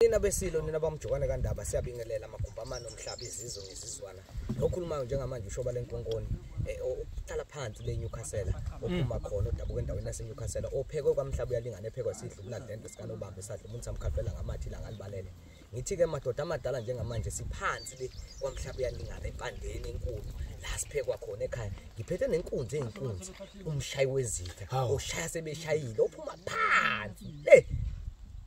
Nina besilo nina bamjokane kaNdaba siyabingelela amagumbi amane omhlaba izizwe ngezizwana. Okhulumayo njengamanje ushoba lenkonkoni ohlala phansi le Newcastle ophuma khona odabuka endaweni yase Newcastle ophekwe kwamhlaba uyalingana ephekwa sidla umladlento sikanobamba esadla umuntu samkhafela ngamathi la ngalibalele. Ngithi ke madoda amadala njengamanje siphansi le kwamhlaba uyalingana empandeni enkulu la siphekwa khona ekhaya. Ngiphethe nenkunzi eyinkunzi umshayi wezitha oshaya sebeshayile ophuma phansi le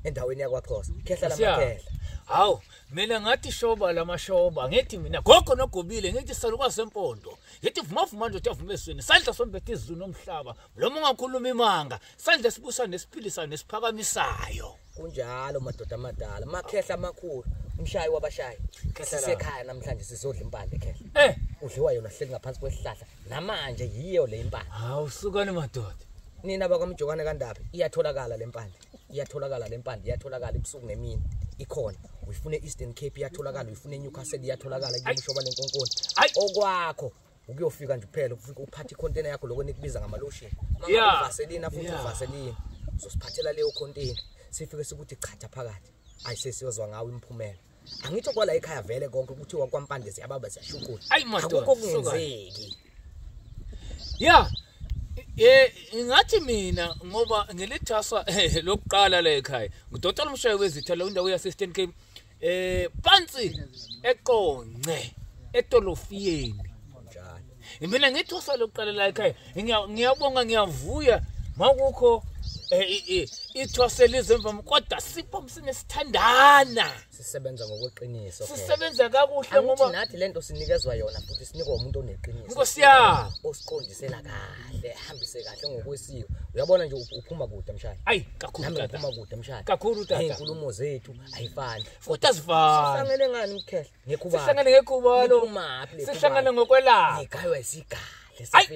endaweni yakwaXhosa khehla lamakhehla. Hawu mina ngathi shoba lamashoba ngithi mina gogo nogobile ngithi salukwazi sempondo ngithi vuma vuma nje uthi esweni sandla sombethe izulu nomhlaba noma ungakhuluma imanga sandla sibusa nesiphilisayo nesiphakamisayo. Kunjalo madoda amadala makhehla amakhulu umshayi wabashayi sisekhaya namhlanje sizodla impande khehla. Udliwa yona hleli ngaphansi kwesihlahla namanje yiyo le impande. Hawu sukani madoda nina bakwamjokane kaNdaba iyatholakala le mpande. Iyatholakala le mpande iyatholakala ebusuku nemini ikhona. Uyifune Eastern Cape iyatholakala, uyifune Newcastle iyatholakala kumushoba lenkonkoni. Okwakho ukuyofika nje kuphela ufike uphathe icontainer yakho lokho nikubiza ngamalotion. Mangabe Vaseline futhi uVaseline uzosiphathela leyo container sifike sikuthi chatha phakathi. Ayisesiyozwa ngawe imphumela. Angitho kwala ekhaya vele konke kuthiwa kwampande siyababa siyashukula. Akukho kungenzeki. Yeah. Ngathi mina ngoba ngilithaswa lokuqala la ekhaya ngudokotela umshayi wezitha lo indawo yase Eastern Cape phansi eqonce etolofiyeni njalo. Mina ngithwasa lokuqala la ekhaya ngiyabonga ngiyavuya makukho ithwase lizemva kodwa sipho sinesithandana sisebenza ngokweqiniso. Sisebenza kakuhle ngoba nathi lento sinikezwa yona futhi sinikwa umuntu oneqiniso. Nkosi yami osiqondisela kahle ehambise kahle ngokwesiko. Uyabona nje uphuma kude mshaya. Ayi kakhulu tata. Uphuma kude mshaya. Kakhulu tata. Izinkulumo zethu ayifani. Futhi azifani. Sihlangene ngani mkhehla? Ngekhubalo. Sihlangene ngekhubalo. Sihlangene ngokwelapha. Ngigaywa isigaba. Ay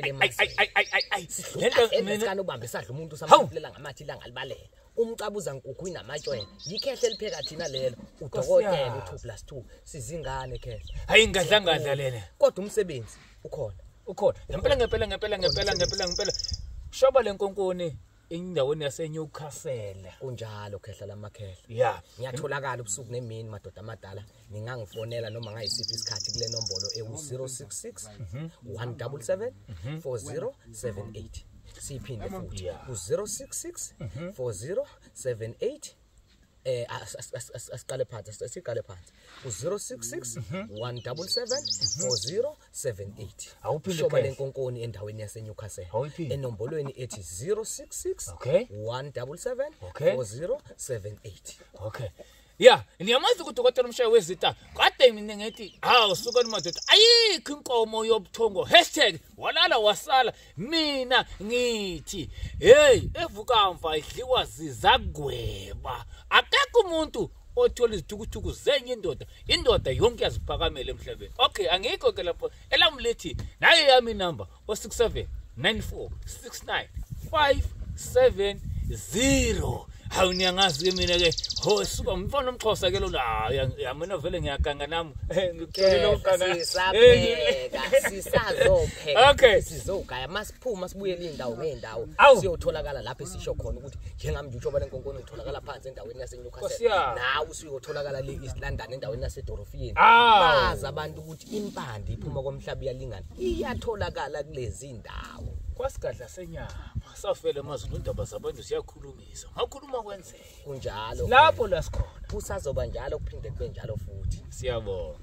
lento mina ubambe sadla umuntu samfulela ngamathi ilanga libalele umcabuza nkukhu inamatshwele yikhehle elipheka thina lelo udokotela u2 + 2 sizingane khehla. Hayi ngadla lena kodwa umsebenzi ukhona ukhona ngempela ngempela ngempela ngempela ngempela ngempela shoba lenkonkoni endaweni yase Newcastle. Kunjalo khehla lamakhehla. Yeah ngiyatholakala ubusuku nemini madoda amadala ningangifonela noma ngayisiphi isikhathi kule nombolo ewu066 177 4078. Siphinde futhi ku066 4078. Asiqale phansi siqale phansi u066 177 4078. Awuphinde lenkonkoni endaweni yase Newcastle enombolweni ethi 066 177 4078. Okay. Yeah, niyamazi ukuthi udokotela umshayi wezitha kade mina ngithi hawu sukani madoda ayikho inkomo yobuthongo #walala wasala mina ngithi hey evukamva idliwa zizagweba akekho umuntu othola izithukuthuku zenye indoda indoda yonke yaziphakamela emhlabeni. Okay angikho ke lapho elami lethi nayo yami inamba 067 94 69 570. Hawu niyangazi ke mina ke ho suka umfana omxhosa ke lona ya mina vele ngiyaganga nami ngikutholile ukuganga sisapheka sisazopheka sizogaya masiphuma sibuyele indawo ngeendawo siyotholakala lapho esisho khona ukuthi njengami nje ushoba lenkonkoni utholakala phansi endaweni yase Newcastle nawe usuyotholakala le East London endaweni yase Dorofiyeni. Bazi abantu ukuthi impande iphuma komhlaba iyalingana iyatholakala kulezi indawo. Kwasigadla senyama safele amazulu indaba zabantu siyakhulumisa ngakhuluma kwenzeka kunjalo lapho la sikhona kusazoba njalo kuphinde kube njalo futhi. Siyabonga.